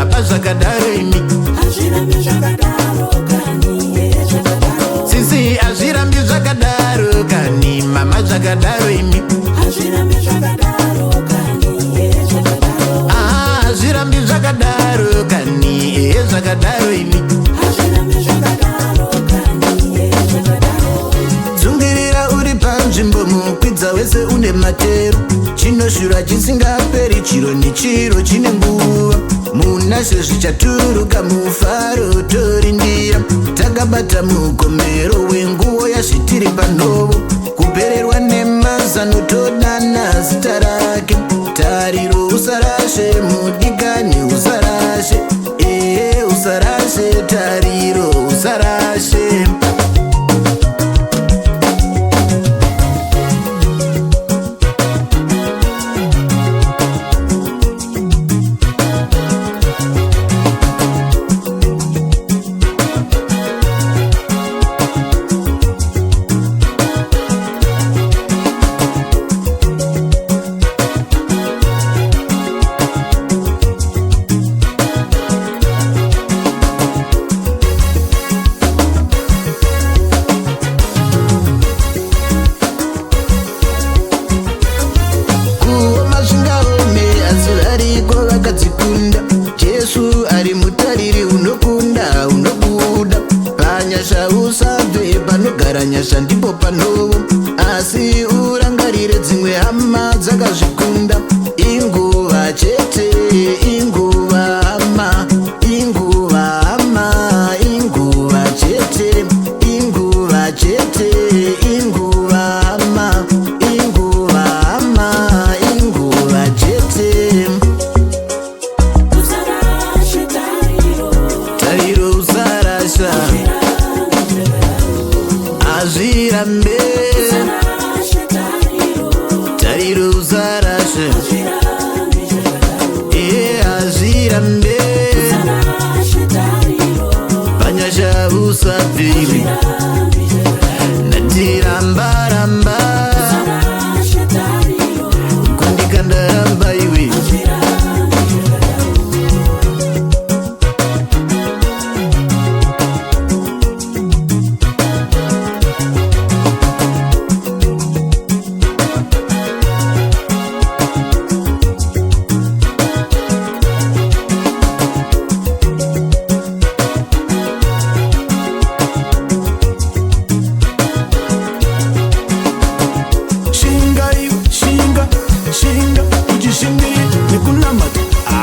Baba zvakadaro imi. Hazvirambi zvakadaro kani, zvakadaro. Sisi, hazvirambi zvakadaro kani, mama, zvakadaro imi. Hazvirambi zvakadaro kani, zvakadaro. Ah, hazvirambi zvakadaro kani, zvakadaro imi. Hazvirambi zvakadaro kani, zvakadaro. Tsungirira uri panzvimbo, mukwidza wese une matero. Chinoshura chisingaperi, chiro nechiro chine nguva. Munashe zvichaturuka, mufaro torindira. Takabata mugombero wenguo yazvitiri panhovo. Kupererwa nemazano, todana zita rake. Tariro usarashe, mudikani, usarashe, ehe, usarashe tariro, usarashe. Kuoma zvingaome, asi variko vakadzikunda. Jesu ari mutariri, unokunda, unobuda panyasha. Usabve panogara nyasha, ndipo panovo. Asi urangarire dzimwe hama dzakazvikunda. Inguva chete, inguva hama, inguva hama, inguva chete, inguva chete, inguva hama, inguva hama, inguva chete. Usarashe tariro. Tariro usarasha. Hazvirambi zvakadaro. Hazvirambe. Usarashe tariro. Tariro usarashe. Hazvirambi zvakadaro. Iye, hazvirambe. Usarashe tariro. Panyasha usabviri. Hazvirambi zvakadaro. Ndatiramba ramba. Usarashe tariro. Kundikandaramba iwe. Hazvirambi zvakadaro. Shinga iwe, shinga, shinga, uchishingirira nekunamata. Ah!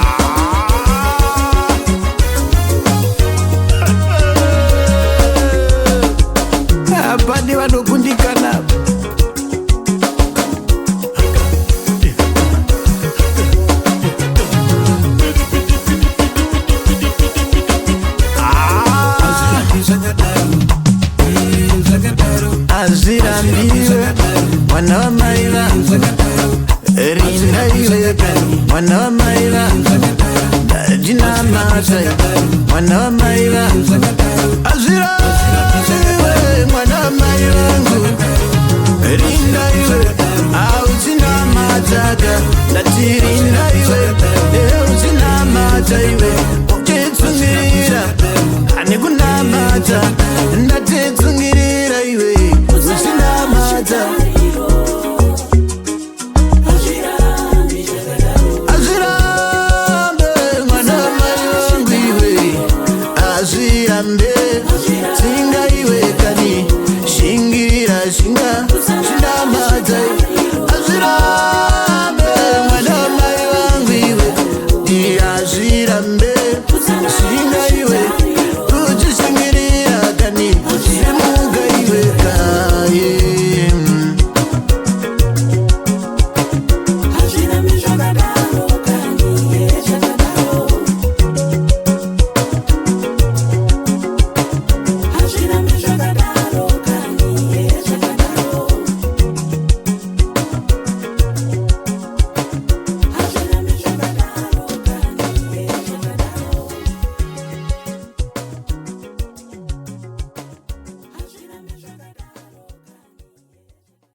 Hapane vanokundikana. Hazvirambi zvakadaro, zvakadaro. Hazvirambiwe, mwana wamai vangu. Rinda iwe, mwana wamai vangu. Ndinamata, mwana wamai vangu. Hazvirambiwe, mwana wamai vangu. Rinda iwe, auchinamataka, ndatirinda.